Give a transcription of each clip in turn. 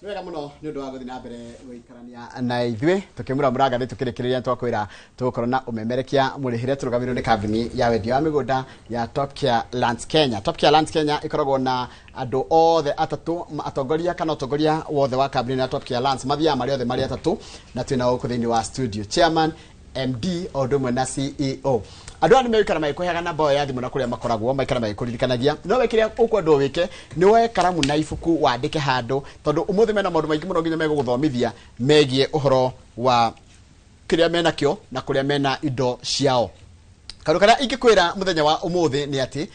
Nĩ wega mũno nĩ ũndũ wa gũthiĩ na mbere gũikarania na ithuĩ tũkĩmũramũra ngathĩ tũkĩrĩkĩrĩria twakwĩra tũgũkorwo na ũmemerekia mũrĩhĩre tũrũgamĩrĩirwo nĩ kambuni ya wendia wa mĩgũnda ya Top Care Lands Kenya. Top Care Lands Kenya ĩkoragwo na andũ othe atatũ atongoria kana ũtongoria wothe wa kambuni ya Top Care Lands mathiaga marĩ othe marĩ atatũ, na twĩna gũkũ thĩinĩ wa studio chairman, MD o ũndũ ũmwe na CEO. Andũ aya nĩ megũikara magĩkũheaga namba ĩyo ya thimũ na kũrĩa makoragwo maikara magĩkũririkanagia. No we kĩrĩa ũkwendwo wĩke nĩ woe karamu na ibuku wandĩke handũ, tondũ ũmũthĩ mena maũndũ maingĩ mũno nginya megũgũthomithia megiĩ ũhoro wa kĩrĩa menakĩo na kũrĩa mena indo ciao. Kaũndũ karĩa ingĩkwĩra mũthenya wa ũmũthĩ nĩ atĩ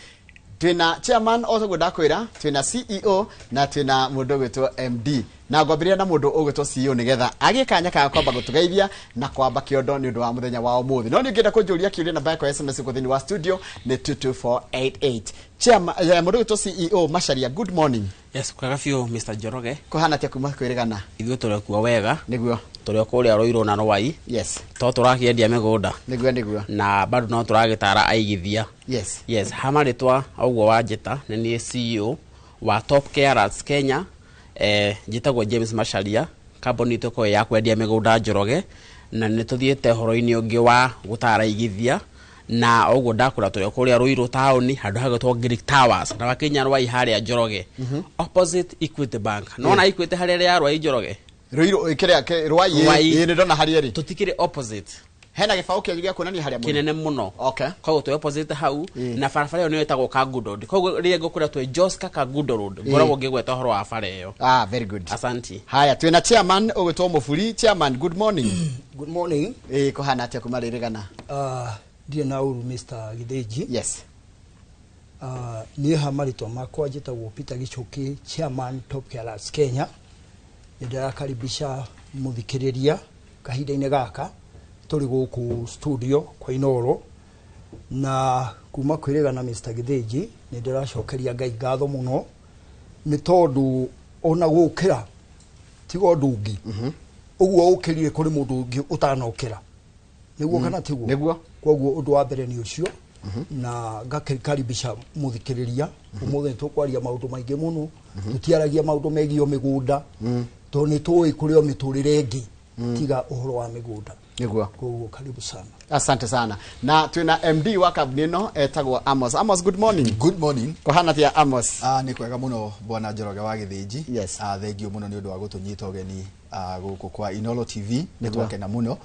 twĩna chairman o toguo ndakwĩra, twĩna CEO na twĩna mũndũ ũgwĩtwo MD. Na ngwambĩrĩria na mũndũ ũgwĩtwo CEO nĩgetha agĩe kanya ka kwamba gũtũgeithia na kwamba kĩondo nĩ ũndũ wa mũthenya wa ũmũthĩ. No niĩ ũngĩenda kũnjũria kĩũria, namba yakwa ya SMS gũkũ thĩinĩ wa studio nĩ 22488. Chairman, mũndũ ũgwĩtwo CEO Macharia, good morning. Yes, kwega biũ, Mr. Njoroge. Kũhana atĩa kuma kwĩrĩgana? Ithuĩ tũrĩ kuo wega. Nĩguo. Tũrĩ o kũrĩa Rũirũ na Rwai. To tũrakĩendia mĩgũnda. Nĩguo nĩguo. Na bado no tũragĩtara aigithia. Yes, ha marĩtwa ũguo wanjĩta, nĩ niĩ CEO wa Top Care Lands Kenya. Njĩtagwo James Macharia. Kambuni itũ ĩkoragwo ya kwendia mĩgũnda, Njoroge, na nĩ tũthiĩte ũhoro-inĩ ũngĩ wa gũtara aigithia, na ũguo ndakũra tũrĩ o kũrĩa Rũirũ taũni handũ hagĩtwo Greek Towers, na wakinya Rwai harĩa, Njoroge, opposite Equity Bank. Nona Equity harĩa ya Rwai, Njoroge? Rũirũ kĩrĩa Rwai? Rwai. Ĩ, nĩ ndona harĩa ĩrĩ. Tũtikĩrĩ opposite. Hena gĩbaũ kĩanyu gĩa kuonania harĩa mũrĩ? Kĩnene mũno. Koguo twĩ opposite hau. Na barabara ĩyo nĩyo ĩtagwo Kangundo Road. Koguo rĩrĩa ngũkwĩra twĩ Joska Kangundo Road, ngoragwo ngĩgweta ũhoro wa bara ĩyo. Ah, very good. Asanti. Haya, twĩna chairman ũgwĩtwo Mũburi. Chairman, good morning. Good morning. Ĩ, kũhana atĩa kuma rĩrĩgana? Ndirĩ na ũru, Mr. Gĩthĩnji. Niĩ ha marĩtwa makwa njĩtagwo Peter Gichuki, chairman, Top Care Lands Kenya. Nĩ ndĩrakaribisha mũthikĩrĩria kahinda-inĩ gaka tũrĩ gũkũ studio kwa Inoro, na kuma kwĩrĩgana, Mr. Gĩthĩnji, nĩ ndĩracokeria Ngai ngatho mũno nĩ tondũ ona gũkĩra tiga ũndũ ũngĩ ũguo ũkĩrire kũrĩ mũndũ ũngĩ ũtanokĩra, nĩguo kana tiguo? Nĩguo. Koguo ũndũ wa mbere nĩ ũcio, na ngakaribisha mũthikĩrĩria. Ũmũthĩ nĩ tũkwaria maũndũ maingĩ mũno. Tũtiaragia maũndũ megiĩ o mĩgũnda, tondũ nĩ tũĩ kũrĩ o mĩtũrĩre ĩngĩ tiga ũhoro wa mĩgũnda. Koguo karibu sana. Asante sana. Na twĩna MD wa kambuni ĩno etagwo Amos. Amos, good morning. Good morning. Kũhana atĩa, Amos? Ah, nĩ kwega mũno, bwana Njoroge wa Gĩthĩnji. Ah, thengio mũno nĩ ũndũ wa gũtũnyita ũgeni, gũkũ kwa Inoro TV. Nĩ twakena mũno.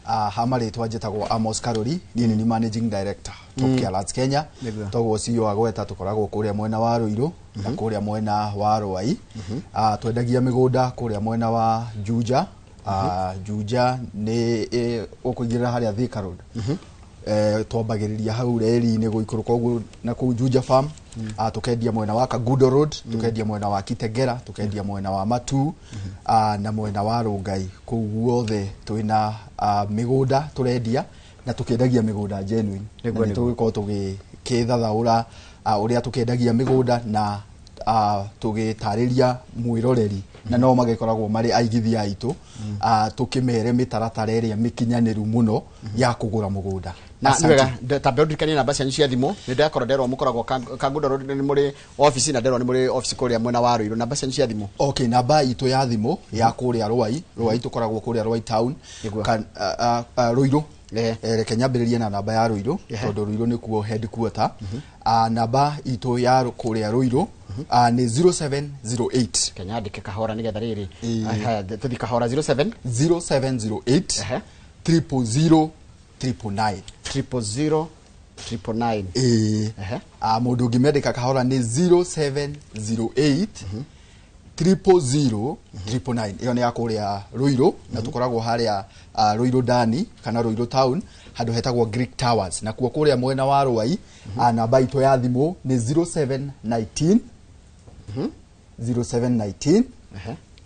Ha marĩtwa njĩtagwo Amos Karori, niĩ nĩ managing director, Top Care Lands Kenya. Toguo CEO agweta, tũkoragwo kũrĩa mwena wa Rũirũ na kũrĩa mwena wa Rwai. Twendagia mĩgũnda kũrĩa mwena wa Juja. Juja nĩ ũkũingĩrĩra harĩa Thika Road. Twambagĩrĩria hau reri-inĩ gũikũrũka ũguo na kũu Juja Farm. Tũkendia mwena wa Kangundo Road, tũkendia mwena wa Kitengela, tũkendia mwena wa Matu, na mwena wa Rongai. Kũu guothe twĩna mĩgũnda tũrendia na tũkĩendagia mĩgũnda genuine. Na nĩ tũgũkorwo tũgĩkĩthathaũra ũrĩa tũkĩendagia mĩgũnda na tũgĩtarĩria mwĩroreri na no magĩkoragwo marĩ aigithia aitũ, tũkĩmere mĩtaratara ĩrĩa mĩkinyanĩru mũno ya kũgũra mũgũnda. Na nĩ Asante. wega, tambe ũndirikanie namba cianyu cia thimũ. Nĩ ndakorwo nderwo mũkoragwo Kangundo Road nĩ mũrĩ ofici, na nderwo nĩ mũrĩ ofici kũrĩa mwena wa Rũirũ. Namba cianyu cia thimũ? Okay, namba itũ ya thimũ ya kũrĩa Rwai, Rwai tũkoragwo kũrĩa Rwai town. Rũirũ. Reke nyambĩrĩrie na namba ya Rũirũ tondũ Rũirũ nĩkuo headquarter. Namba itũ ya kũrĩa Rũirũ nĩ 0708. Kenya ndĩke kahora nĩgetha rĩrĩ. Aha, tũthi kahora, 07 0708 000 999. 000 999. Ĩĩ. Mũndũ ũngĩmendeka kahora nĩ 0708 000 999. Ĩyo nĩ ya kũrĩa Rũirũ na tũkoragwo harĩa Rũirũ ndani kana Rũirũ town handũ hetagwo Greek Towers. Nakuo kũrĩa mwena wa Rwai, namba itũ ya thimũ nĩ 0719 0719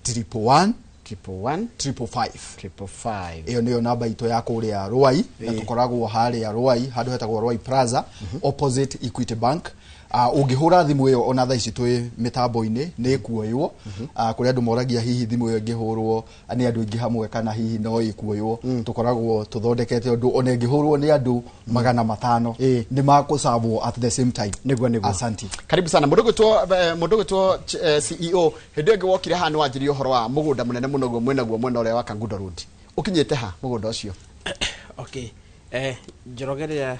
111 111 555. 555. Ĩyo nĩyo namba itũ ya kũrĩa Rwai na tũkoragwo harĩa Rwai handũ hetagwo Rwai Plaza, opposite Equity Bank. Ũngĩhũra thimũ ĩyo ona thaa ici twĩ mĩtambo-inĩ nĩ ĩkuoywo. Kũrĩ andũ moragia hihi thimũ ĩyo ĩngĩhũrwo nĩ andũ aingĩ hamwe kana hihi no ĩkuoywo. Tũkoragwo tũthondekete ũndũ ona ĩngĩhũrwo nĩ andũ 500 nĩ makũcabwo at the same time. Niguo. Asanti. Karibu sana mũndũ gwĩtwo CEO. Hĩndĩ ĩngĩ wokire haha nĩ wanjirie ũhoro wa mũgũnda mũnene mũno guo mwĩnaguo mwena ũrĩa wa Kangundo Road. Ũkinyĩte ha mũgũnda ũcio? Okay. Njoroge rĩrĩa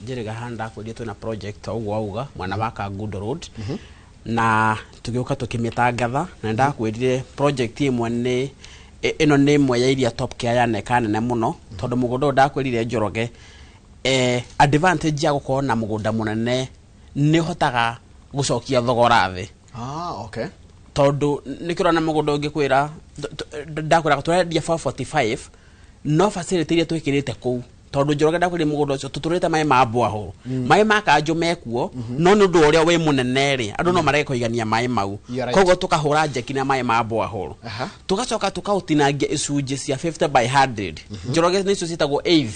njĩrĩga haha ndakwĩrire twĩna project ũguo wauga mwena wa Kangundo Road, na tũgĩũka tũkĩmĩtangatha, na ndakwĩrire project ĩmwe nĩ ĩno nĩ ĩmwe ya iria Top Care yaneka nene mũno, tondũ mũgũnda ũyũ ndakwĩrire Njoroge, advantage ya gũkorwo na mũgũnda mũnene nĩ ũhotaga gũcokia thogora thĩ. Okay. Tondũ nĩkĩrona mũgũnda ũngĩkwĩra ndakwĩra tũrendia 445, no facility iria twĩkĩrĩte kũu, tondũ Njoroge ndakwĩrire mũgũnda ũcio tũtũrĩte maĩ ma borehole, maĩ ma kanjũ mekuo, no nĩ ũndũ ũrĩa wĩ mũnene rĩ, andũ no marege kũigania maĩ mau, koguo tũkahũra njeki na maĩ ma borehole, tũgacoka tũkaũtinangia icunjĩ cia 50 by 100. Njoroge nĩcio ciĩtagwo eighth.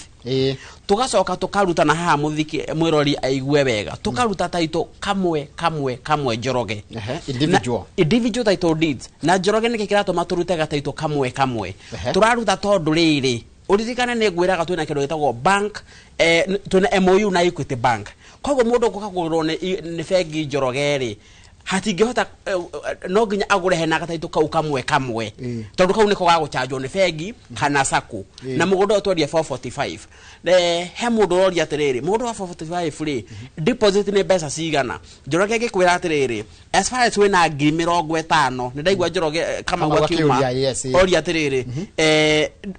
Tũgacoka tũkaruta na haha mũthiki mwĩrori aigue wega, tũkaruta title kamwe kamwe kamwe Njoroge. Individual. Na, individual title deeds. Na Njoroge nĩkĩ kĩratũma tũrute gataito kamwe kamwe? Tũraruta tondũ rĩrĩ, ũririkane nĩ ngwĩraga twĩna kĩndũ gĩtagwo bank, twĩna MOU na Equity Bank. Koguo mũndũ ũgũka kũgũrwo nĩ bengi Njoroge rĩ, hatingĩhota, no nginya agũre hena gataitũ kau kamwe kamwe, tondũ kau nĩko gagũchanjwo nĩ bengi kana sacco. Na mũgũnda ũyũ twendia 445. He mũndũ ũroria atĩrĩrĩ, mũgũnda wa 445 rĩ, deposit nĩ mbeca cigana? Njoroge ngĩkwĩra atĩrĩrĩ, as far as wĩna 50,000, nĩ ndaigua Njoroge Kamau Kamau akiuma, akĩũria, yes, oria atĩrĩrĩ,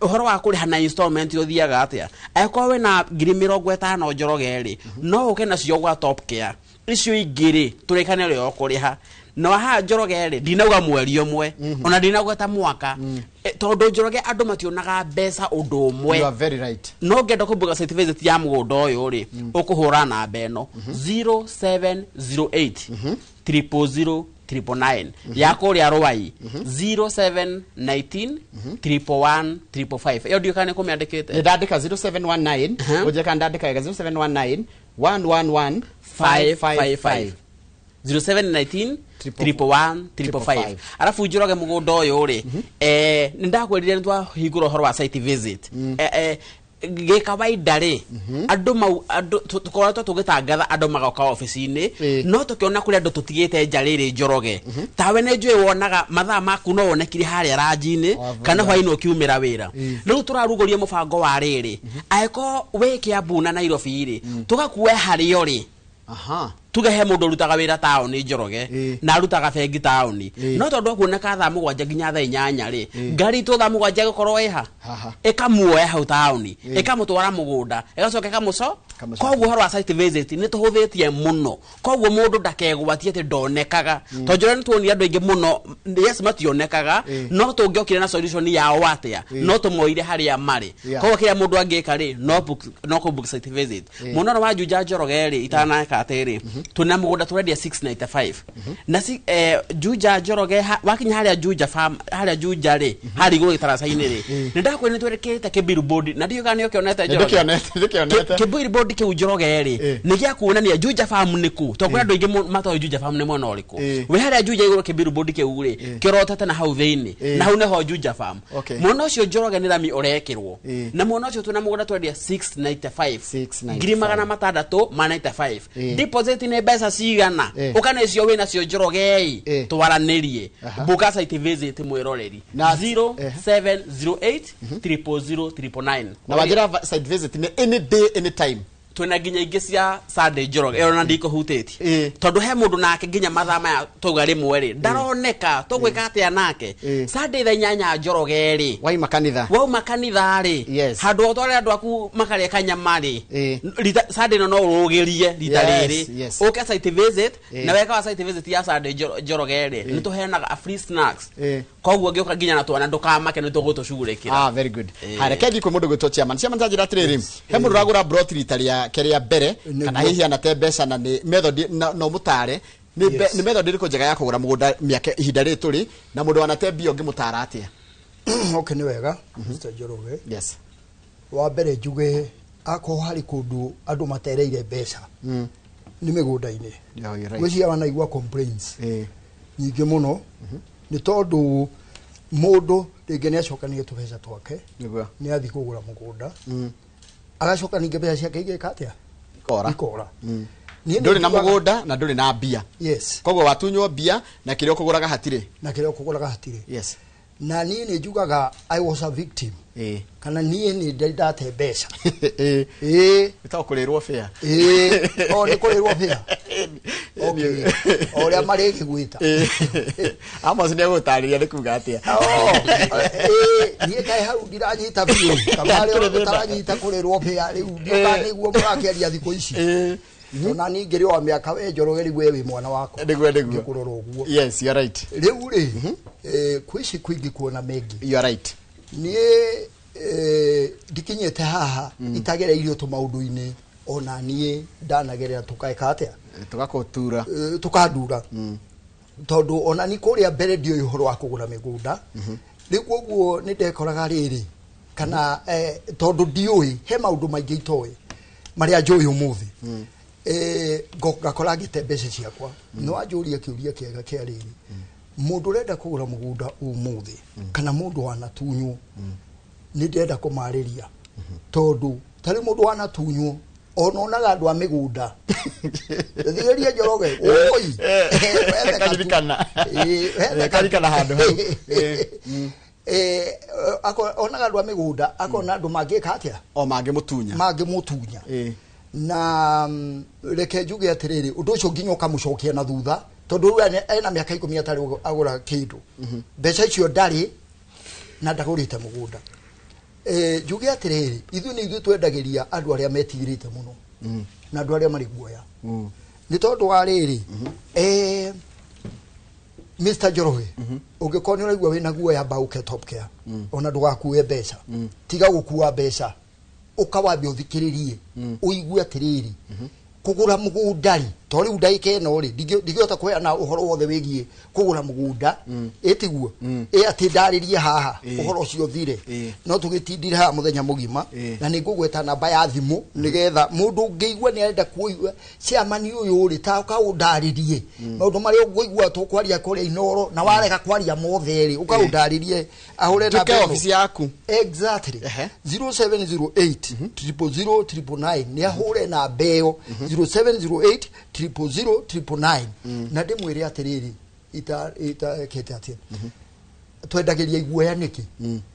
ũhoro wa kũrĩha na installment ũthiaga atĩa? Angĩkorwo wĩna 50,000 Njoroge rĩ, no ũke nacio gwa Top Care. Icio ingĩ rĩ, tũrĩkane ũrĩa ũkũrĩha. Na haha Njoroge rĩ, ndinauga mweri ũmwe, ona ndinauga ta mwaka, tondũ Njoroge andũ mationaga mbeca ũndũ ũmwe. You are very right. No ngenda kũmbuga site visit ya mũgũnda ũyũ rĩ, ũkũhũra namba ĩno 0708 000 999 ya kũrĩa Rwai 0719 111 555. Ĩyo ndiũĩ kana nĩ kũmĩandĩkĩte. Nĩ ndandĩka 0719, ũnjĩre kana ndandĩka wega, 0719 111 555. 0719 111 555. Arabu Njoroge mũgũnda ũyũ rĩ, nĩ ndakwĩrire nĩ twahingũra ũhoro wa site visit. Gĩkawaida rĩ, andũ mau, andũ tũkoretwo tũgĩtangatha andũ magoka obici-inĩ, no tũkĩona kũrĩ andũ tũtigĩte nja rĩrĩ Njoroge. Tawe nĩ njũĩ wonaga mathaa maku no wonekire harĩa ranji-inĩ, kana hwaĩ-inĩ ũkiumĩra wĩra. Rĩu tũrarugũria mũbango wa rĩrĩ, angĩkorwo wĩ Kiambu na Nairobi rĩ, tũgakue harĩa ũrĩ. Tuge he mũndũ ũrutaga wĩra taũni Njoroge, na arutaga bengi taũni, no tondũ akuoneka thaa 7 nginya thaa 8 rĩ, ngari itũ thaa 7 ĩgũkorwo ĩha, ĩkamuoya hau taũni, ĩkamũtwara mũgũnda, ĩgacoka ĩkamũco. Koguo ũhoro wa site visit nĩ tũhũthĩtie mũno, koguo mũndũ ndakegwatie atĩ ndonekaga, tondũ Njoroge nĩ tuonire andũ aingĩ mũno, yes, mationekaga, no tũngĩokire na solution yao atĩa, no tũmoire harĩa marĩ. Koguo kĩrĩa mũndũ angĩka rĩ, no kũ book site visit. Mũno wa Juja Njoroge rĩ, itaneka atĩrĩ, twĩna mũgũnda tũrendia 695. Na Juja Njoroge, wakinya harĩa Juja farm, harĩa Juja rĩ, harĩa igũrũ gĩtaraca-inĩ rĩ, nĩ ndakwĩra nĩ twĩrĩkĩrĩte kĩbillboard, na ndiũĩ kana nĩ ũkĩonete Njoroge. Ndĩkĩonete. Kĩbillboard kĩu Njoroge rĩ, nĩ gĩa kuonania Juja farm nĩ kũ, tondũ kwĩ andũ aingĩ matoĩ Juja farm nĩ mwena ũrĩkũ. Wĩ harĩa Juja igũrũ kĩbillboard kĩu rĩ, kĩrotete na hau thĩinĩ, na hau nĩho Juja farm. Mwena ũcio Njoroge nĩ rami ũrekĩrwo. Na mwena ũcio twĩna mũgũnda twendia 695. 695. 695. Deposit nĩ mbeca cigana? Ũka nĩcio wĩnacio Njoroge ĩ, twaranĩrie. Book site visit mwĩroreri. Na 0708 000 999. Na wanjĩra site visit nĩ any day any time. Twĩna nginya ingĩ cia Sunday Njoroge, ĩyo na ndikũhutĩtie. Tondũ he mũndũ nake nginya mathaa maya twauga rĩmwe rĩ, ndaroneka, tũgwĩka atĩa nake? Sunday thaa 8 Njoroge rĩ. Wauma kanitha. Wauma kanitha rĩ. Handũ ũtware andũ aku makarĩa kanyama rĩ. Sunday ĩno no ũrũgĩrie rita rĩrĩ. Ũke site visit, na weka wa site visit ya Sunday Njoroge rĩ, nĩ tũheanaga a free snacks. Koguo ngĩũka nginya na twana ndũkamake nĩ tũgũtũcugurĩkĩra. Very good. Haya, reke thiĩ kwĩ mũndũ gwĩtwo chairman. Chairman, tanjĩra atĩrĩrĩ, he mũndũ ũragũra plot rita rĩake rĩa mbere, kana hihi anate mbeca na nĩ method no mũtare, nĩ method ĩrĩkũ njega ya kũgũra mũgũnda mĩaka ihinda rĩrĩ tũrĩ, na mũndũ wanate mbia ũngĩmũtara atĩa? Okay, nĩ wega, Mr. Njoroge. Wa mbere njuge akorwo harĩ kũndũ andũ matereire mbeca, Nĩ mĩgũnda-inĩ. Ngwĩciria wanaigua complaints nyingĩ mũno, nĩ tondũ mũndũ rĩngĩ nĩ acokania tũbeca twake, nĩ athiĩ kũgũra mũgũnda, agacoka ningĩ mbeca ciake igĩka atĩa? Ikora. Ndũrĩ na mũgũnda na ndũrĩ na mbia. Yes. Koguo watunywo mbia na kĩrĩa ũkũgũraga hatirĩ. Na kĩrĩa ũkũgũraga hatirĩ. Yes. Na niĩ nĩ njugaga I was a victim. Kana niĩ nĩ ndate mbeca. Ĩtagwo kũrĩrwo bĩa. O nĩ kũrĩrwo bĩa. Okay. O ũrĩa marĩkĩgwĩta. Amos nĩ egũtarĩria nĩ kuga atĩa. Niĩ kaĩ hau ndiranyita biũ. Kamarĩ ũtaranyita kũrĩrwo bĩa rĩu ndiũka nĩguo mũrakĩaria thikũ ici. Ona ningĩ rĩ wa mĩaka we Njoroge rĩu we wĩ mwana wakwa. Nĩguo nĩguo. Ngĩkũrora ũguo. Yes, you are right. Rĩu rĩ, kwĩ ici kũingĩ kuona mengi. You are right. Niĩ ndikinyĩte haha itagereirio tũmaũndũ-inĩ ona niĩ ndanagerera tũkaĩka atĩa? Tũgakũtura. Tũkandura. Tondũ ona ni kũrĩa mbere ndiũĩ ũhoro wa kũgũra mĩgũnda. Rĩu koguo nĩ ndekoraga rĩrĩ kana tondũ ndiũĩ he maũndũ maingĩ itoĩ marĩa njũĩ ũmũthĩ. Ngakora ngĩte mbeca ciakwa. No anjũrie kĩũria kĩega kĩa rĩrĩ, mũndũ ũrenda kũgũra mũgũnda ũmũthĩ kana mũndũ wanatunywo, nĩ ndĩrenda kũmarĩria tondũ tarĩ mũndũ wanatunywo ona onaga andũ a mĩgũnda. Thikĩrĩria Njoroge, oi karirikana karirikana handũ hau. Onaga andũ a mĩgũnda akona andũ mangĩka atĩa? O mangĩmũtunya. Mangĩmũtunya. Na reke njuge atĩrĩrĩ, ũndũ ũcio nginya ũkamũcokia na thutha tondũ rĩu ena mĩaka 10 atarĩ agũra kĩndũ. Mbeca icio ndarĩ na ndagũrĩte mũgũnda. Njuge atĩrĩrĩ, ithuĩ nĩ ithuĩ twendagĩria andũ arĩa metigĩrĩte mũno na andũ arĩa marĩ guoya. Nĩ tondũ wa rĩrĩ, Mr. Njoroge, ũngĩkorwo nĩ ũraigua wĩna guoya amba ũke Top Care, ona ndũgakue mbeca. Tiga gũkua mbeca. Ũkawambia ũthikĩrĩrie, ũigue atĩrĩrĩ, kũgũra mũgũnda rĩ, to rĩu ndagĩka ĩno rĩ, ndingĩhota kũheana ũhoro wothe wĩgiĩ kũgũra mũgũnda, ĩtiguo, ĩ atĩ ndarĩrie haha, ũhoro ũcio ũthire. No tũgĩtindire haha mũthenya mũgima, na nĩ ngũgweta namba ya thimũ, nĩgetha mũndũ ũngĩigua nĩ arenda kũigua, chairman ũyũ rĩ, ta ũkaũndarĩrie. Maũndũ marĩa ũngĩigua tũkwaria kũrĩa Inooro, na warega kwaria mothe rĩ, ũkaũndarĩrie, ahũre namba Nduke ĩno. obici yaku. Exactly. 0708 000 999 nĩ ahũre namba ĩyo 0708 000 999 na ndĩmwĩre atĩrĩrĩ, itakĩte atĩa twendagĩria iguoya nĩkĩ?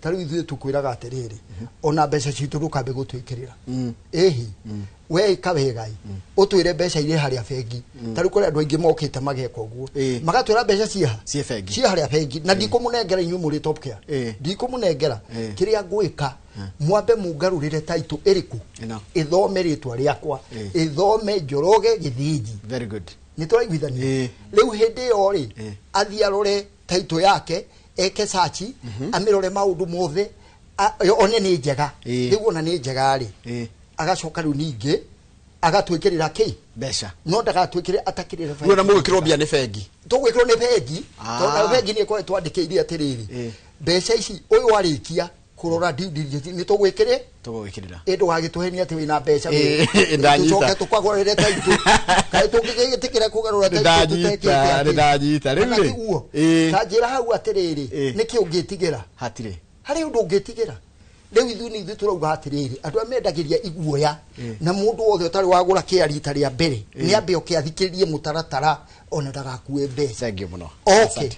Ta rĩu ithuĩ tũkwĩraga atĩrĩrĩ, ona mbeca citũ ndũkambe gũtwĩkĩrĩra. Ĩhi, we ĩka wega ĩ, ũtwĩre mbeca irĩ harĩa bengi. Ta rĩu kũrĩ andũ aingĩ mokĩte mageka ũguo, magatwĩra mbeca ciĩha? Ciĩ bengi. Ciĩ harĩa bengi. Na ndikũmũnengera inyuĩ mũrĩ Top Care. Ndikũmũnengera. Kĩrĩa ngwĩka, mwambe mũngarũrĩre title ĩrĩkũ? Ĩthome rĩtwa rĩakwa. Ĩthome Njoroge Gĩthĩnji. Very good. Nĩ tũraiguithania. Rĩu hĩndĩ ĩyo rĩ, athiĩ arore title yake, eke search, amĩrore maũndũ mothe, one nĩ njega. Rĩu ona nĩ njega rĩ, agacoka rĩu ningĩ agatwĩkĩrĩra kĩ? Mbeca. No ndagatwĩkĩre atakĩrĩra Rĩu ona mũgwĩkĩrwo mbia nĩ bengi. Tũgwĩkĩrwo nĩ bengi, tondũ nayo bengi nĩ ĩkoretwo twandĩkĩire atĩrĩrĩ, mbeca ici ũyũ warĩkia kũrora due diligence nĩ tũgwĩkĩrĩ? Tũgũgwĩkĩrĩra. Ĩ ndũgagĩtũhenie atĩ wĩna mbeca Ndanyita. Tũcoke tũkagũrĩre title. Kaĩ tũngĩgĩtĩkĩra kũgarũra title tũtekĩte atĩ? Ndanyita. Rĩu Kana rĩ? tiguo? Ta njĩra hau atĩrĩrĩ, nĩkĩ ũngĩtigĩra? Hatirĩ. Harĩ ũndũ ũngĩtigĩra. Rĩu ithuĩ nĩ ithuĩ tũrauga atĩrĩrĩ, andũ arĩa mendagĩria iguoya na mũndũ wothe ũtarĩ wagũra kĩa rita rĩa mbere, nĩ ambe oke athikĩrĩrie mũtaratara ona ndagakue mbeca. Thank you mũno. Oke.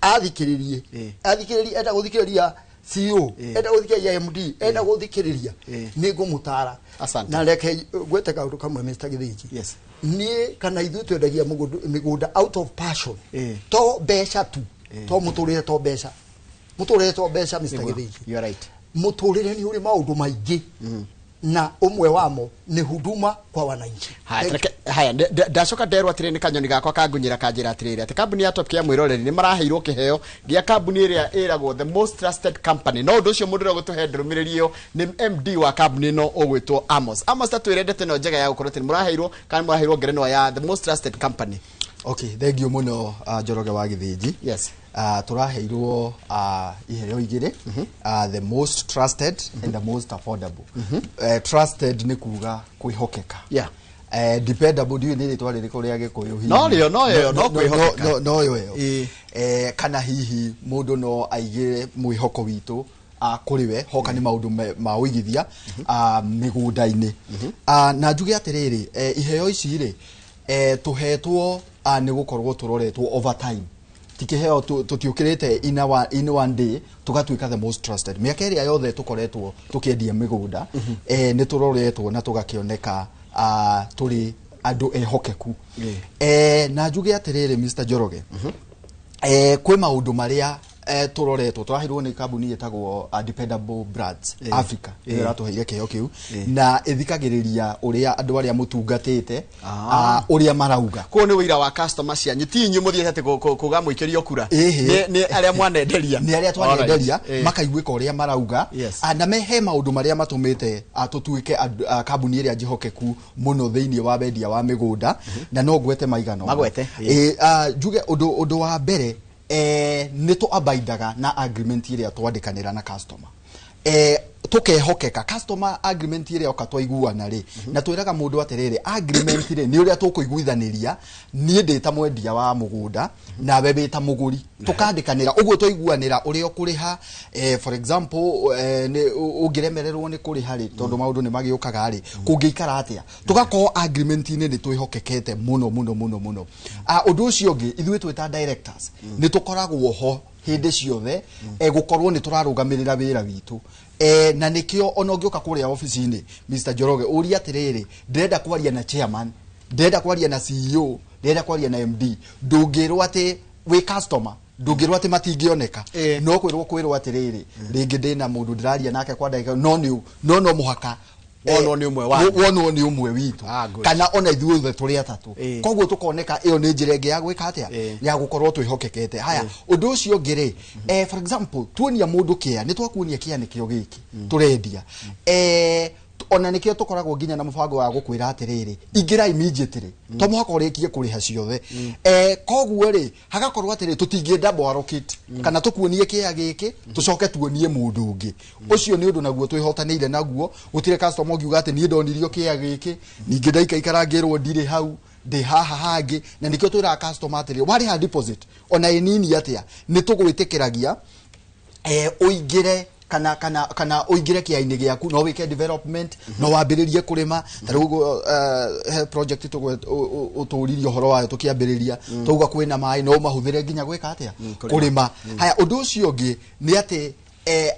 Athikĩrĩrie. Athikĩrĩrie, enda gũthikĩrĩria CEO, enda gũthikĩrĩria MD, enda gũthikĩrĩria, nĩ ngũmũtara. Asante. Na reke ngwete kaũndũ kamwe Mr. Gĩthĩnji. Yes. Niĩ kana ithuĩ twendagia mĩgũnda out of passion. To mbeca tu. To mũtũrĩre to mbeca. Mũtũrĩre to mbeca Mr. Gĩthĩnji. You are right. Mũtũrĩre nĩ ũrĩ maũndũ maingĩ. Na ũmwe wamo nĩ huduma kwa wananchi. Haya, ndacoka nderwo atĩrĩ nĩ kanyoni gakwa kangunyĩra kanjĩra atĩrĩrĩ atĩ kambuni ya Top Care mwĩroreri nĩ maraheirwo kĩheo gĩa kambuni ĩrĩa ĩragwo the most trusted company. No ũndũ ũcio mũndũ ũrĩa ũgũtũhe ndũmĩrĩri ĩyo nĩ MD wa kambuni ĩno ũgwĩtwo Amos. Amos, ta twĩre ndeto ĩno njega ya gũkorwo atĩ nĩ mũraheirwo kana nĩ mũraheirwo ngerenwa ya the most trusted company. Okay, thank you mũno, Njoroge wa Gĩthĩnji. Yes. Tũraheirwo iheo igĩrĩ, the most trusted and the most affordable. Trusted nĩ kuga kwĩhokeka. Dependable ndiũĩ nĩ rĩtwa rĩrĩkũ rĩa Gĩkũyũ hihi. No rĩo, no ĩyo, no kwĩhokeka. No ĩyo ĩyo. Kana hihi mũndũ no aigĩre mwĩhoko witũ kũrĩ we hoka nĩ maũndũ ma ũigithia mĩgũnda-inĩ. Na njuge atĩrĩrĩ, iheo ici rĩ, tũhetwo nĩ gũkorwo tũroretwo over time. Tikiheo tutiukirite in one day tugatuika the most trusted. Miaka ĩrĩa yothe tukoretwo tukiendia mĩgũnda, nĩ tũroretwo na tũgakĩoneka tũrĩ andũ ehokeku. Na njuge atĩrĩrĩ Mr. Njoroge, kwĩ maũndũ marĩa tũroretwo tũraheirwo nĩ kambuni ĩtagwo Dependable Brands Africa, ĩyo ĩratũheire kĩheo kĩu na ĩthikagĩrĩria ũrĩa andũ arĩa mũtungatĩte ũrĩa marauga. Kũu nĩ wĩira wa customer cianyu, ti inyuĩ mũthiĩte atĩ kuga mũikĩrio kura, nĩ arĩa mwanenderia, nĩ arĩa twanenderia makaiguĩka ũrĩa marauga. Na mehe maũndũ marĩa matũmĩte tũtuĩke kambuni ĩrĩa njĩhokeku mũno thĩinĩ wa wendia wa mĩgũnda, na no ngwete maigana magwete. Njuge ũndũ wa mbere, nĩ tũ-abaindaga na agreement ĩrĩa twandĩkanĩra na customer. Tukehokeka customer agreement ĩrĩa oka twaiguana rĩ, na twĩraga mũndũ atĩrĩrĩ, agreement rĩ nĩ ũrĩa tũkũiguithanĩria, niĩ ndĩ ta mwendia wa mũgũnda nawe wĩ ta mũgũri, tũkandĩkanĩra ũguo twaiguanĩra ũrĩa ũkũrĩha. For example, ũngĩremererwo nĩ kũrĩha rĩ, tondũ maũndũ nĩ magĩũkaga rĩ, kũngĩikara atĩa, tũgakorwo agreement-inĩ nĩ twĩhokekete mũno mũno mũno mũno. Ũndũ ũcio ũngĩ, ithuĩ twĩ ta directors nĩ tũkoragwo ho hĩndĩ ciothe, gũkorwo nĩ tũrarũgamĩrĩra wĩra witũ. Na nĩkĩo ona ũngĩũka kũrĩa ofici-inĩ Mr. Njoroge ũrie atĩrĩrĩ, ndĩrenda kwaria na chairman, ndĩrenda kwaria na CEO, ndĩrenda kwaria na MD, ndũngĩrwo atĩ wĩ customer, ndũngĩrwo atĩ matingĩoneka, no kwĩrwo atĩrĩrĩ, rĩngĩ ndĩna mũndũ ndĩraria nake kwa ndagĩka, no no mũhaka wonwo nĩ ũmwe wanyu, wonwo nĩ ũmwe witũ, kana ona ithuothe tũrĩ atatũ. Koguo tũkoneka ĩyo nĩ njĩra ĩngĩ ya gwĩka atĩa, ya gũkorwo twĩhokekete. Haya, ũndũ ũcio ũngĩ rĩ, for example, tuonia mũndũ kĩa, nĩ twakuonia kĩa nĩkĩo gĩkĩ tũrendia, ona nĩkĩo tũkoragwo nginya na mũbango wa gũkwĩra atĩrĩrĩ, ingĩra immediately, to mũhaka ũrĩkie kũrĩha ciothe. Koguo rĩ, hagakorwo atĩrĩ, tũtingĩenda allocate kana tũkuonie kĩa gĩkĩ tũcoke tuonie mũndũ ũngĩ. Ũcio nĩ ũndũ naguo twĩhotanĩire naguo, gũtirĩ customer ũngiuga atĩ niĩ ndonirio kĩa gĩkĩ, ningĩ ndaikaikara ngĩrwo ndirĩ hau, ndĩ haha hangĩ. Na nĩkĩo twĩraga customer atĩrĩ, warĩha deposit ona ĩnini atĩa, nĩ tũgwĩtĩkĩragia ũingĩre kana ũingĩre kĩainĩ gĩaku, no wĩke development, no wambĩrĩrie kũrĩma. Ta rĩu he project ũtũririe ũhoro wayo tũkĩambĩrĩria, twauga kwĩna maĩ, no ũmahũthĩre nginya gwĩka atĩa, kũrĩma. Haya, ũndũ ũcio ũngĩ nĩ atĩ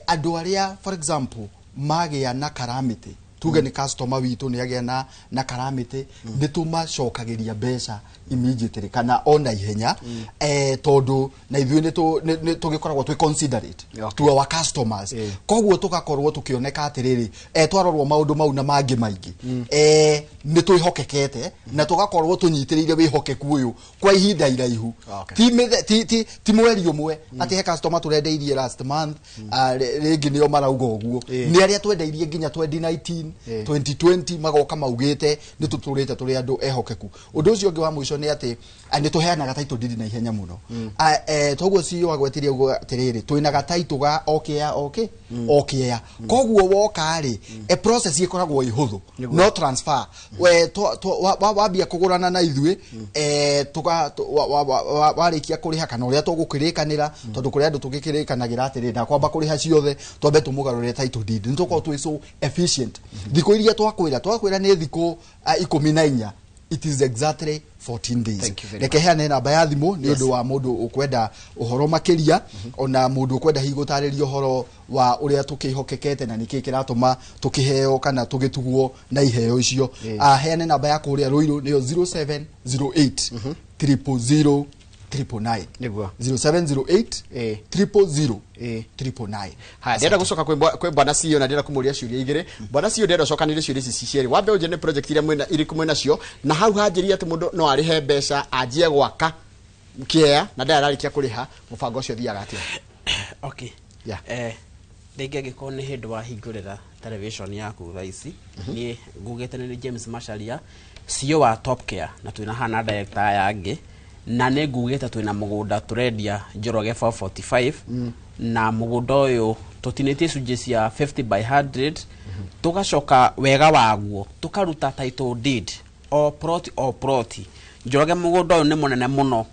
andũ arĩa for example magĩa na calamity, tuge nĩ customer witũ nĩ agĩa na calamity, nĩ tũmacokagĩria mbeca immediately kana ona ihenya, tondũ na ithuĩ nĩ tũgĩkoragwo twĩ considerate to our customers. Koguo tũgakorwo tũkĩoneka atĩrĩrĩ, twarorwo maũndũ mau na mangĩ maingĩ, nĩ twĩhokekete na tũgakorwo tũnyitĩrĩire wĩhokeku ũyũ kwa ihinda iraihu, ti mweri ũmwe atĩ he customer tũrendeirie last month, rĩngĩ nĩo marauga ũguo, nĩ arĩa twendeirie nginya 2019 2020 magoka maugĩte nĩ tũtũrĩte tũrĩ andũ ehokeku. Ũndũ ũcio ũngĩ wa mũico nĩ atĩ nĩ tũheanaga title deed na ihenya mũno. Toguo CEO agwetirie ũguo atĩrĩrĩ, twĩna title ga okĩa okĩa, koguo woka rĩ, process ĩkoragwo ĩhũthũ, no transfer wambia kũgũrana na ithuĩ, warĩkia kũrĩha kana ũrĩa tũgũkĩrĩkanĩra, tondũ kũrĩ andũ tũgĩkĩrĩkanagĩra atĩrĩrĩ, ndakwamba kũrĩha ciothe, twambe tũmũgarũre title deed, nĩ tũkorwo twĩ so efficient. Thikũ iria twakwĩra nĩ thikũ 14, it is exactly 14 days. Reke heane namba ya thimũ nĩ ũndũ wa mũndũ ũkwenda ũhoro makĩria, ona mũndũ ũkwenda hihi gũtarĩria ũhoro wa ũrĩa tũkĩhokekete na nĩkĩĩ kĩratũma tũkĩheo kana tũgĩtugwo na iheo icio. Heane namba ya kũrĩa Ruiru nĩyo 0708 000 999. Nĩguo 0708 000 999. Haya, ndĩrenda gũcoka kwĩ bwana CEO na ndĩrenda kũmũria ciũria igĩrĩ. Bwana CEO, ndĩrenda ũcokanĩrie ciũria ici cierĩ. Wambe ũnjĩre nĩ project iria mwĩna irĩkũ mwĩna cio, na hau hanjĩrie atĩ mũndũ no arĩhe mbeca anjie gwaka kĩea na ndararĩkia kũrĩha, mũbango ũcio ũthiaga atĩa? Okay. Rĩngĩ angĩkorwo nĩ hĩndĩ wahingũrĩra television yaku thaa ici, niĩ ngugĩte nĩ James Macharia, CEO wa Top Care, na twĩna hana director aya angĩ, na nĩ ngugĩte twĩna mũgũnda tũrendia Njoroge 445, na mũgũnda ũyũ tũtinĩtie icunjĩ cia 50 by 100, tũgacoka wega waguo tũkaruta title deed O plot o plot Njoroge, mũgũnda ũyũ nĩ mũnene mũno,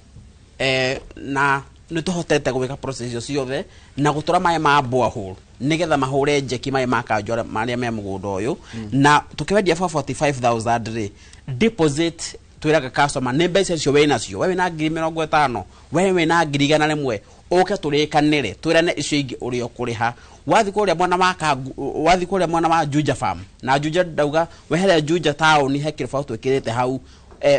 na nĩ tũhotete gwĩka process icio ciothe na gũtũra maĩ ma borehole nĩgetha mahũre njeki maĩ ma kanjũ marĩa me mũgũnda ũyũ, na tũkĩwendia 445,000 rĩ, deposit twĩraga customer nĩ mbeca icio wĩ nacio, we wĩna 50,000, we wĩna 100,000, ũke tũrĩkanĩre, twĩrane icio ingĩ ũrĩa ũkũrĩha. Wathiĩ kũrĩa mwena wa Kangu, wathiĩ kũrĩa mwena wa Juja Farm na Juja, ndauga wehere Juja town, he kĩrĩbaũ twĩkĩrĩte hau,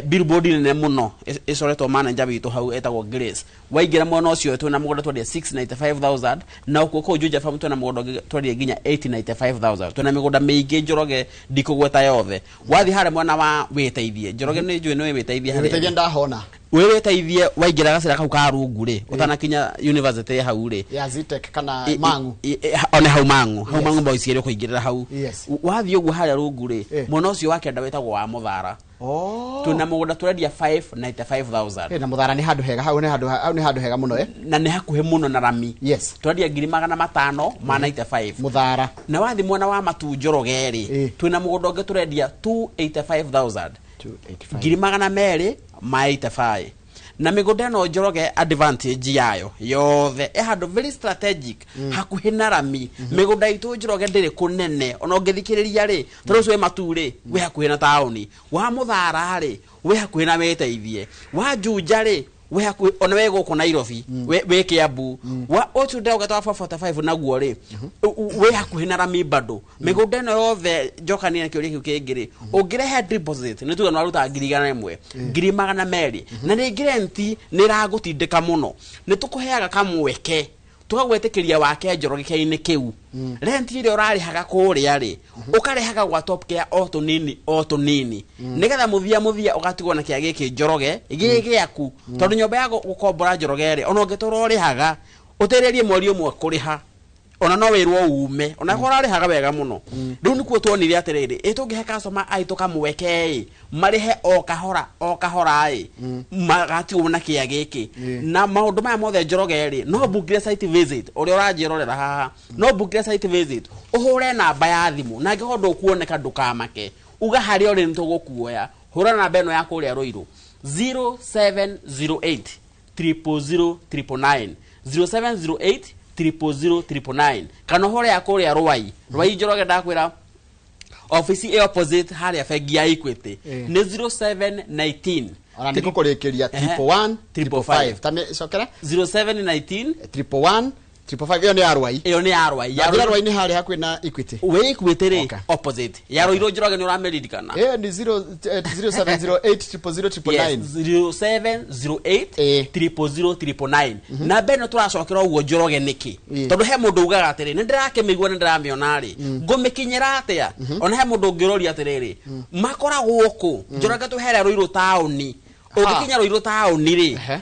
billboard nene mũno ĩcoretwo manager witũ hau etagwo Grace. Waingĩra mwena ũcio twĩna mũgũnda twendia 695,000, na ũkuo kũu Juja Farm twĩna mũgũnda ũngĩ twendia nginya 895,000. Twĩna mĩgũnda mĩingĩ Njoroge, ndikũgweta yothe. Wathiĩ harĩa mwena wa Wĩteithie, Njoroge, nĩ njũĩ nĩ Wĩteithie harĩa. Wĩteithie ndahona. Wĩ Wĩteithie, waingĩra gacĩra kau ka rungu rĩ, ũtanakinya university hau rĩ ya Zetech kana Mangu. One hau Mangu, hau Mangu boys ĩrĩ kũingĩrĩra hau. Wathiĩ ũguo harĩa rungu rĩ, mwena ũcio wa kĩanda wĩtagwo wa Mũthara, twĩna mũgũnda tũrendia 595,000. Na Mũthara nĩ handũ hega, hau nĩ handũ, hau nĩ handũ hega mũno. Na nĩ hakuhĩ mũno na rami. Tũrendia 595,000. Mũthara. Na wathiĩ mwena wa Matu, Njoroge rĩ, twĩna mũgũnda ũngĩ tũrendia 285,000. 285. 285,000. Na mĩgũnda ĩno, Njoroge, advantage yayo yothe ĩ handũ very strategic, hakuhĩ na rami. Mĩgũnda itũ, Njoroge, ndĩrĩ kũnene, ona ũngĩthikĩrĩria rĩ, tondũ ũcio wĩ Matu rĩ, wĩ hakuhĩ na taũni, wa Mũthara rĩ, wĩ hakuhĩ na Wĩteithie, wa Juja rĩ, wĩ hakuhĩ ona wĩ gũkũ Nairobi, wĩ Kiambu, wa ũcio ndĩrauga ta wa 445 naguo rĩ, wĩ hakuhĩ na rami bado. Mĩgũnda ĩno yothe, njokania na kĩũria kĩu kĩngĩ rĩ, ũngĩrehe deposit nĩ tuge nĩ waruta 100,000, 200,000, na rĩngĩ rent nĩ ĩragũtindĩka mũno, nĩ tũkũheaga kamweke tũgagwĩtĩkĩria wake Njoroge kĩainĩ kĩu, rent ĩrĩa ũrarĩhaga kũrĩa rĩ, ũkarĩhaga gwa Top Care o tũnini o tũnini, nĩgetha mũthia mũthia ũgatigwo na kĩa gĩkĩ, Njoroge, gĩ gĩaku, tondũ nyũmba ya gũkombora, Njoroge rĩ, ona ũngĩtũra ũrĩhaga ũtĩrĩrie mweri ũmwe kũrĩha, ona no wĩrwo ume ona korwo ũrarĩhaga wega mũno. Rĩu nĩkuo tuonire atĩrĩrĩ, ĩ tũngĩhe customer aitũ kamweke ĩ marĩhe o kahora o kahora ĩ magatigwo na kĩa gĩkĩ. Na maũndũ maya mothe, Njoroge rĩ, no bookire site visit. Ũrĩa ũranjĩrorera haha, no bookire site visit, ũhũre namba ya thimũ, na angĩkorwo ndũkuoneka ndũkamake, uga harĩa ũrĩ nĩ tũgũkuoya. Hũra namba ĩno ya kũrĩa Rũirũ, 0708 000 999, 0708 000 999, kana ũhũre ya kũrĩa Rwai. Rwai, Njoroge, ndakwĩra ofici ĩ opposite harĩa bengi ya Equity, nĩ 0719. Ona nĩ ngũkũrĩkĩria, 111 555. Tamĩ cokera. 0719 111 555. Ĩyo nĩ ya Rwai. Ĩyo nĩ ya Rwai. Ya Rwai. Rwai nĩ harĩa hakuhĩ na Equity. Wĩ Equity rĩ, opposite ya Rũirũ. Njoroge, nĩ ũramĩririkana? Ĩyo nĩ 0 0708 000 999. 0708 000 999. Namba ĩno tũracokera ũguo, Njoroge, nĩkĩ? Tondũ he mũndũ ugaga atĩrĩ, nĩ ndĩrakĩmĩigua, nĩ ndĩramĩona rĩ, ngũmĩkinyĩra atĩa? Ona he mũndũ ũngĩũrũria atĩrĩrĩ, makoragwo kũ? Njoroge, tũhere Rũirũ taũni. Ũngĩkinya Rũirũ taũni rĩ,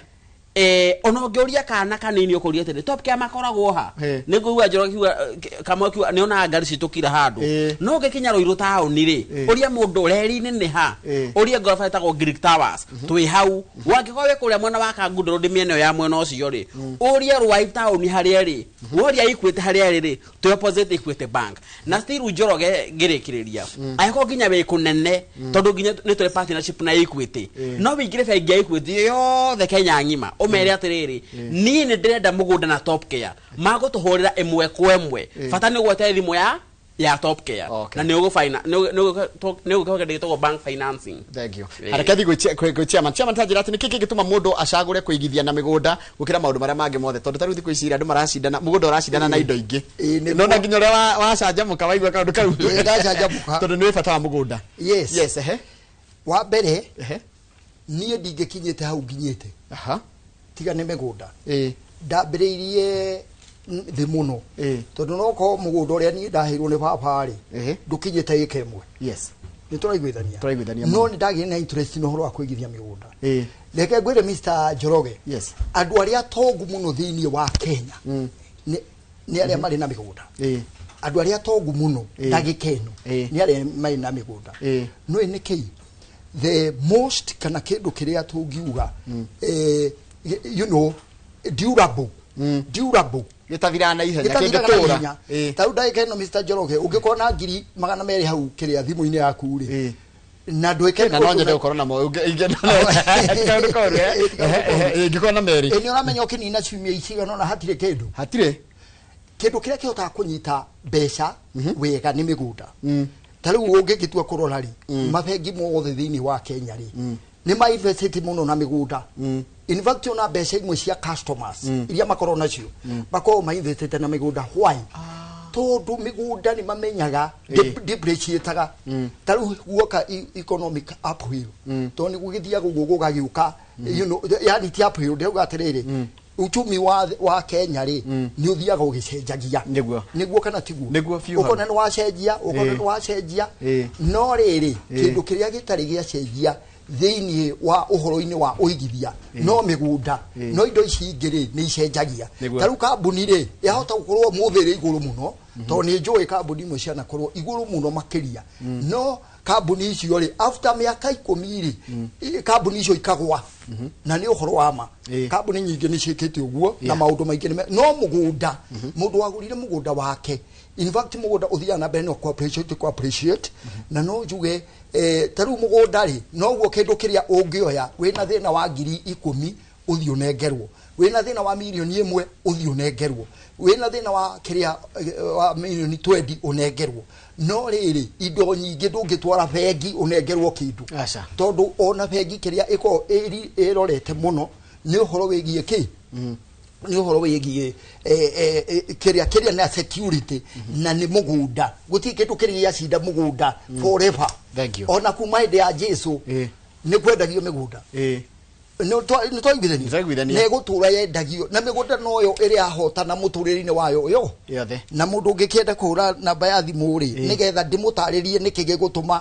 ona ũngĩũria kana kanini, ũkũria atĩrĩ, Top Care makoragwo ha? Nĩ ngũigua Njoroge kiuga kamwe kiuga nĩ onaga ngari citũkira handũ. No ũngĩkinya Rũirũ taũni rĩ, ũria mũndũ reri-inĩ nĩ ha, ũrie ngoroba ĩtagwo Greek Towers, twĩ hau. Wangĩkorwo wĩ kũrĩa mwena wa Kangundo Road, mĩena ĩyo ya mwena ũcio rĩ, ũrie Rwai taũni harĩa rĩ, woria Equity harĩa rĩ, twĩ opposite Equity Bank. Na still, Njoroge, ngĩrĩkĩrĩria, angĩkorwo nginya wĩ kũnene, tondũ nginya nĩ tũrĩ partnership na Equity, no wĩingĩre bengi ya Equity yothe Kenya ng'ima, ũmere atĩrĩrĩ, niĩ nĩ ndĩrenda mũgũnda na Top Care, magũtũhũrĩra ĩmwe kwa ĩmwe. Bata nĩ ũgwete thimũ ya Top Care. Na nĩ ũgũbaina nĩ ũgũka kĩndũ gĩtagwo bank financing. Thank you. Hareke thi gwĩ chairman. Chairman, ta njĩra atĩ nĩkĩ kĩngĩtũma mũndũ acagũre kũigithia na mĩgũnda gũkĩra maũndũ marĩa mangĩ mothe, tondũ ta rĩu thikũ ici andũ maracindana, mũgũnda ũracindana na indo ingĩ. Nona nginya ũrĩa wacanjamũka waigua kaũndũ kau. Ĩĩ, ndacanjamũka. Tondũ nĩ bata wa mũgũnda. Yes. Yes, ehe. Wa mbere, niĩ ndingĩkinyĩte hau nginyĩte tiga nĩ mĩgũnda. Ndambĩrĩirie thĩ mũno, tondũ no korwo mũgũnda ũrĩa niĩ ndaheirwo nĩ baba rĩ, ndũkinyĩte ĩka ĩmwe. Nĩ tũraiguithania? Tũraiguithania No mũno. nĩ ndagĩire na interest na ũhoro wa kũigithia mĩgũnda. Reke ngwĩre, Mr. Njoroge, andũ arĩa tongu mũno thĩinĩ wa Kenya nĩ arĩa marĩ na mĩgũnda. Andũ arĩa tongu mũno ndagĩka ĩno nĩ arĩa marĩ na mĩgũnda. No nĩ kĩi the most kana kĩndũ kĩrĩa tũngiuga, durable, durable, gĩtathiraga na ihenya. Gĩtathiraga na kĩngĩtũra. ihenya. Ta rĩu ndagĩka ĩno, Mr. Njoroge, ũngĩkorwo na 200,000 hau kĩrĩa thimũ-inĩ yaku rĩ, Na ndwĩke na no nyende gũkorwo namo kaũndũ koru ingĩkorwo na merĩ. Nĩ ũramenya ũkĩnina ciumia icigana ona hatirĩ kĩndũ. Hatirĩ kĩndũ kĩrĩa kĩhotaga kũnyita mbeca wega nĩ mĩgũnda. Ta rĩu ũngĩgĩtua kũrora rĩ, mabengi mothe thĩinĩ wa Kenya rĩ, nĩ ma-investĩte mũno na mĩgũnda. In fact ona mbeca imwe cia customers iria makorwo nacio makorwo ma-investĩte na mĩgũnda. Why? Tondũ mĩgũnda nĩ mamenyaga depreciataga. Ta rĩu guoka economic uphill, tondũ nĩ gũgĩthiaga ũguo gũgagĩũka, you know, yani ti uphill, ndĩrauga atĩrĩrĩ, uchumi wa Kenya rĩ nĩ ũthiaga ũgĩcenjagia. Nĩguo kana tiguo? Nĩguo biũ. Ũkona nĩ wacenjia, ũkona nĩ wacenjia. No rĩrĩ, kĩndũ kĩrĩa gĩtarĩ gĩacenjia thĩinĩ wa ũhoro-inĩ wa ũigithia no mĩgũnda, no indo ici ingĩ rĩ nĩ icenjagia. Ta rĩu kambuni rĩ yahota gũkorwo ũmũthĩ ĩrĩ igũrũ mũno, tondũ nĩ njũĩ kambuni imwe cianakorwo igũrũ mũno makĩria, no kambuni icio rĩ after mĩaka 10 rĩ kambuni icio ikagwa. Na nĩ ũhoro wa ma, kambuni nyingĩ nĩ ciĩkĩte ũguo na maũndũ maingĩ. No mũgũnda, mũndũ wagũrire mũgũnda wake, in fact mũgũnda ũthiaga na mbere no ku appreciate. Na no njuge ta rĩu mũgũnda rĩ noguo kĩndũ kĩrĩa ũngĩoya wĩna thĩna wa 10,000 ũthiĩ ũnengerwo, wĩna thĩna wa 1,000,000 ũthiĩ ũnengerwo, wĩna thĩna wa kĩrĩa wa 20,000,000 ũnengerwo. No rĩrĩ, indo nyingĩ ndũngĩtwara bengi ũnengerwo kĩndũ, tondũ ona bengi kĩrĩa ĩkoragwo ĩrorete mũno nĩ ũhoro wĩgiĩ kĩ, nĩ ũhoro wĩgiĩ kĩrĩa na security, na nĩ mũgũnda. Gũtirĩ kĩndũ kĩrĩa gĩacinda mũgũnda forever. Thank you. Ona kuma hĩndĩ ya Jesu nĩ kwendagio mĩgũnda. Nĩ twaiguithania, nĩ gũtũra yendagio, na mĩgũnda noyo ĩrĩa yahotana mũtũrĩre-inĩ wayo yo yothe. Na mũndũ ũngĩkĩenda kũhũra namba ya thimũ rĩ, nĩgetha ndĩmũtarĩrie nĩkĩ gĩgũtũma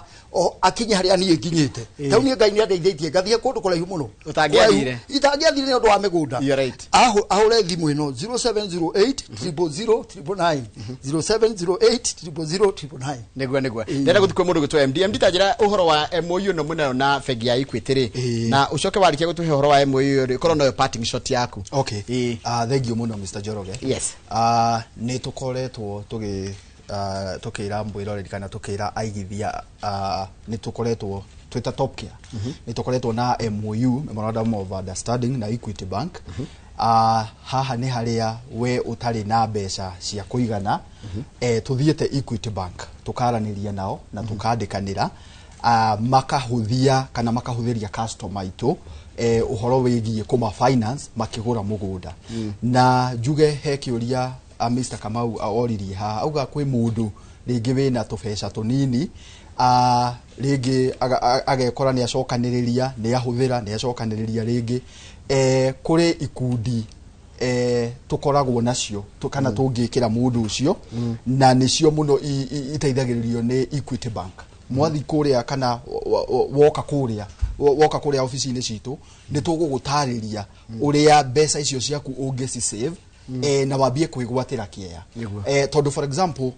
akinye harĩa niĩ nginyĩte. Rĩu niĩ Ngai nĩandeithĩtie ngathiĩ kũndũ kũraihu mũno ũtangĩathire, itangĩathire nĩ ũndũ wa mĩgũnda. You're right. Ahũre thimũ ĩno 0708 000 999, 0708 000 999. Nĩguo ndĩrenda gũthiĩ kwĩ mũndũ gwĩtwo MD. MD, ta njĩra ũhoro wa MOU ĩno mwĩnayo na bengi ya Equity rĩ, na ũcoke warĩkia gũtũhe ũhoro wa MOU rĩ, ũkorwo noyo parting shot yaku. Okay. Thank you mũno Mr. Njoroge. Yes. Nĩ tũkoretwo tũkĩra mwĩroreri kana tũkĩra aigithia, nĩ tũkoretwo twĩta Top Care, nĩ tũkoretwo na MOU, Memorandum of Understanding, na Equity Bank. Haha nĩ harĩa we ũtarĩ na mbeca cia kũigana, tũthiĩte Equity Bank tũkaranĩria nao na tũkandĩkanĩra, makahũthia kana makahũthĩria customer aitũ ũhoro wĩgiĩ kũma finance makĩgũra mũgũnda. Na njuge he kĩũria Mr. Kamau oririe haha, auga kwĩ mũndũ rĩngĩ wĩna tũbeca tũnini, rĩngĩ agekora nĩ acokanĩrĩria, nĩ ahũthĩra, nĩ acokanĩrĩria rĩngĩ. Kũrĩ ikundi tũkoragwo nacio kana tũngĩkĩra mũndũ ũcio, na nĩcio mũno iteithagĩrĩrio nĩ Equity Bank. Mwathi kũrĩa kana woka kũrĩa ofici-inĩ citũ, nĩ tũgũgũtarĩria ũrĩa mbeca icio ciaku ũngĩci save, na wambie kwĩgwatĩra kĩea. Tondũ for example,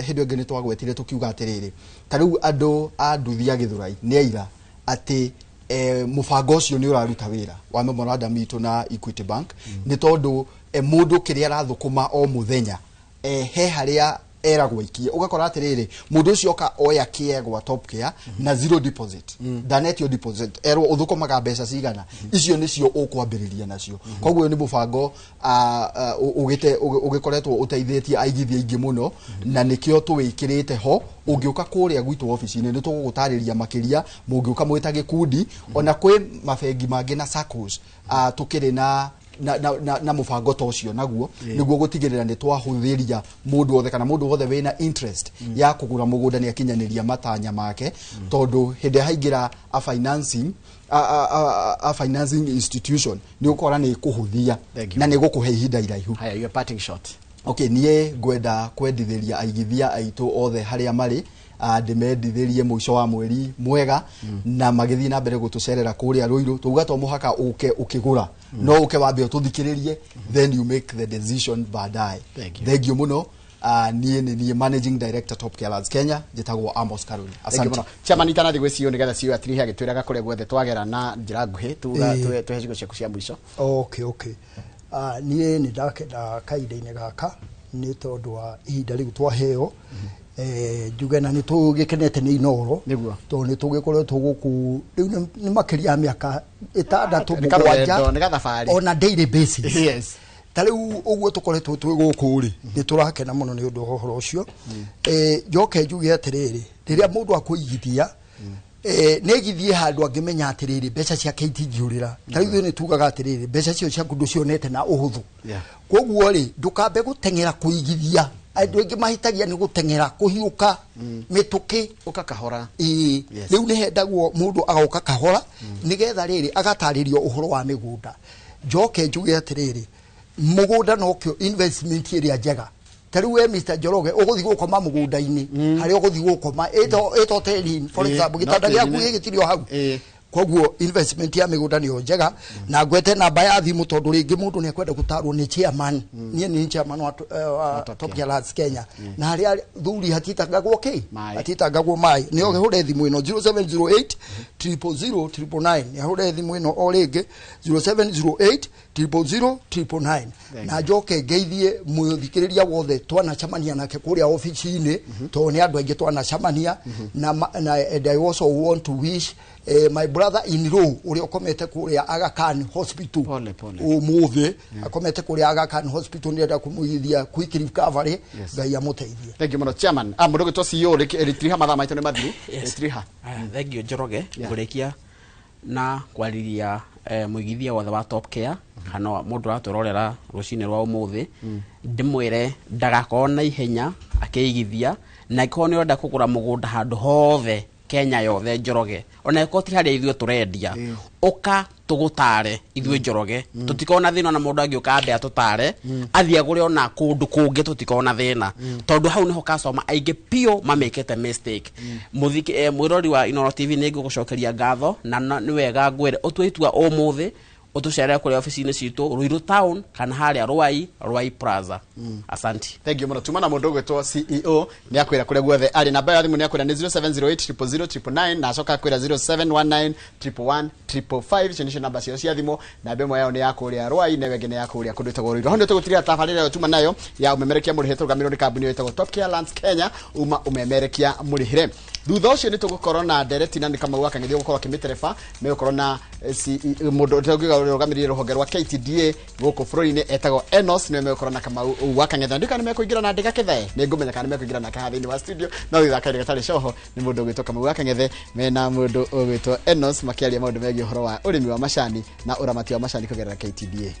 hĩndĩ ĩngĩ nĩ twagwetire tũkiuga atĩrĩrĩ, ta rĩu andũ a nduthi ya Gĩthũrai nĩ aira atĩ mũbango ũcio nĩ ũraruta wĩra wa memorandum itũ na Equity Bank, nĩ tondũ mũndũ kĩrĩa arathũkũma o mũthenya, he harĩa eragwo ikie, ũgakora atĩrĩrĩ, mũndũ ũcio oka oya kĩe gwa Top Care na zero deposit, ndanetio deposit, erwo ũthũkũmaga mbeca cigana, icio nĩcio ũkwambĩrĩria nacio. Koguo nĩ mũbango ũgĩkoretwo ũteithĩtie aigithia aingĩ mũno, na nĩkĩo tũwĩkĩrĩte ho. Ũngĩũka kũrĩa gwitũ ofici-inĩ nĩ tũgũgũtarĩria makĩria, mũngĩũka mwĩ ta gĩkundi, ona kwĩ mabengi mangĩ na SACCOs, tũkĩrĩ na mũbango ta ũcio naguo, nĩguo gũtigĩrĩra nĩ twahũthĩria mũndũ wothe kana mũndũ wothe wĩna interest ya kũgũra mũgũnda nĩ akinyanĩria matanya make, tondũ hĩndĩ haingĩra a financing a financing institution nĩ ũkora nĩ ĩkũhũthia na nĩ ĩgũkũhe ihinda iraihu. Haya, your parting shot. Okay, niĩ ngwenda kwendithĩria aigithia aitũ othe harĩa marĩ, ndĩmendithĩrie mũico wa mweri mwega, na magĩthiĩ na mbere gũtũcerera kũrĩa Ruiru. Tuga to mũhaka ũke ũkĩgũra, no ũke wambe ũtũthikĩrĩrie, then you make the decision baadaye. Thank you mũno. Niĩ nĩ niĩ Managing Director Top Care Lands Kenya, njĩtagwo Amos Karuri. Asante. Chairman, itanathi gwĩ CEO nĩgetha CEO atirihe agĩtwĩraga kũrĩa guothe twagera na njĩra nguhĩ, tuga tuhe ciugo ciaku cia mũico. Okay. Niĩ nĩ ndakenda kahinda-inĩ gaka nĩ tondũ wa ihinda rĩu twaheo, Njuge na nĩ tũgĩkenete nĩ Inooro Nĩguo. tondũ nĩ tũgĩkoretwo gũkũ rĩu nĩ makĩria ya mĩaka 6 Nĩ karũgendo, 7 nĩ gathabarĩ. on a daily basis. Yes. Ta rĩu ũguo tũkoretwo twĩ gũkũ rĩ, nĩ tũrakena mũno nĩ ũndũ wa ũhoro ũcio. Njoke njuge atĩrĩrĩ, rĩrĩa mũndũ akũigithia, nĩ aigithie handũ angĩmenya atĩrĩrĩ, mbeca ciake itingĩũrĩra. Ta rĩu ithuĩ nĩ tugaga atĩrĩrĩ, mbeca icio ciaku ndũcionete na ũhũthũ. Koguo rĩ, ndũkambe gũteng'era kũigithia. Andũ aingĩ mahĩtagia nĩ gũteng'era kũhiũka mĩtũkĩ. Ũka kahora. Ĩĩ. Yes. Rĩu nĩ hendagwo mũndũ agoka kahora, nĩgetha rĩrĩ agatarĩrio ũhoro wa mĩgũnda. Njoke njuge atĩrĩrĩ, mũgũnda nokĩo investment ĩrĩa njega. Ta rĩu we Mr. Njoroge ũgũthiĩ gũkoma mũgũnda-inĩ, harĩa ũgũthiĩ gũkoma ĩto tĩri, for example, no gĩtanda gĩaku tĩri-inĩ. gĩgĩtirio hau. Koguo investment ya mĩgũnda nĩyo njega, na ngwete namba ya thimũ tondũ rĩngĩ mũndũ nĩ ekwenda gũtarwo nĩ chairman. Niĩ nĩ chairman wa Top Gear Lands Kenya, na harĩa thuri hatitangagwo kĩ, Maĩ. hatitangagwo maĩ. Nĩ ũhũre thimũ ĩno 0708 000 999. Nĩ ahũre thimũ ĩno o rĩngĩ 0708 000 999. Na njoke ngeithie mũthikĩrĩria wothe twanacemania nake kũrĩa ofici-inĩ, tondũ nĩ andũ aingĩ twanacemania na, na and I also want to wish my brother in law ũrĩa ũkomete kũrĩa Aga Khan Hospital. Pole, pole. Ũmũthĩ akomete kũrĩa Aga Khan Hospital, nĩenda kũmũigithia quick recovery. Ngai amũteithie. Thank you mũno, chairman. Ah, mũndũ ũgwĩtwo CEO rĩtiriha, mathaa maitũ nĩ mathiru. Yes. Rĩtiriha. Aya, thank you Njoroge. Yeah. Ngũrĩkia na kwarĩria mũigithia wothe wa Top Care kana mũndũ ũratwĩrorera rũcinĩ rwa ũmũthĩ, ndĩmwĩre ndagakorwo na ihenya akĩigithia, na angĩkorwo nĩ ũrenda kũgũra mũgũnda handũ hothe Kenya yothe, Njoroge, ona angĩkorwo ti harĩa ithuĩ tũrendia, ũka tũgũtare ithuĩ Njoroge. Tũtikorwo na thĩna, ona mũndũ angĩũka ambe atũtare athiĩ agũre ona kũndũ kũngĩ, tũtikorwo na thĩna, tondũ hau nĩho customer aingĩ piũ mamĩkĩte mistake. Mũthiki mwĩrori wa Inooro TV, nĩ ngũgũcokeria ngatho, na nĩ wega ngwĩre ũtue itua ũmũthĩ ũtũcerere kũrĩa ofici-inĩ citũ Ruiru Town kana harĩa Ruai, Ruai Plaza. Asanti. Thank you mũno. Tuma na mũndũ ũgwĩtwo CEO, nĩ akwĩra kũrĩa guothe arĩ. Namba ya thimũ nĩ akwĩra nĩ 0708 000 999, na acoka akwĩra 0719 111 555. Icio nĩcio namba ciao cia thimũ. Namba ĩmwe yao nĩ ya kũrĩa Ruai na ĩyo ĩngĩ nĩ ya kũrĩa kũndũ ĩtagwo Ruiru. Hau nĩ tũgũtirĩra tabarĩra ĩyo tuma nayo ya ũmemerekia mũrĩhĩre, tũrũgamĩrĩrwo nĩ kambuni ĩyo ĩtagwo Top Care Lands Kenya, uma ũmemerekia mũrĩhĩre. Thutha ũcio nĩ tũgũkorwo na ndereti na nĩ Kamau wa Kang'ethia gũkorwo akĩmĩtereba. Megũkorwo na mũndũ ũrũgamĩrĩire rũhonge rwa KTDA gũkũ bũrũri-inĩ etagwo Enos, nĩwe megũkorwo na Kamau wa Kang'ethia. Ndika nĩ mekũingĩra na Ndĩga Kĩthae, nĩ ngũmenya kana nĩ mekũingĩra nake haha thĩinĩ wa studio, no thutha kahinda gatarĩ coho nĩ mũndũ ũgwĩtwo Kamau wa Kang'ethe mena mũndũ ũgwĩtwo Enos makĩaria maũndũ megiĩ ũhoro wa ũrĩmi wa macani na ũramati wa macani kũgerera KTDA.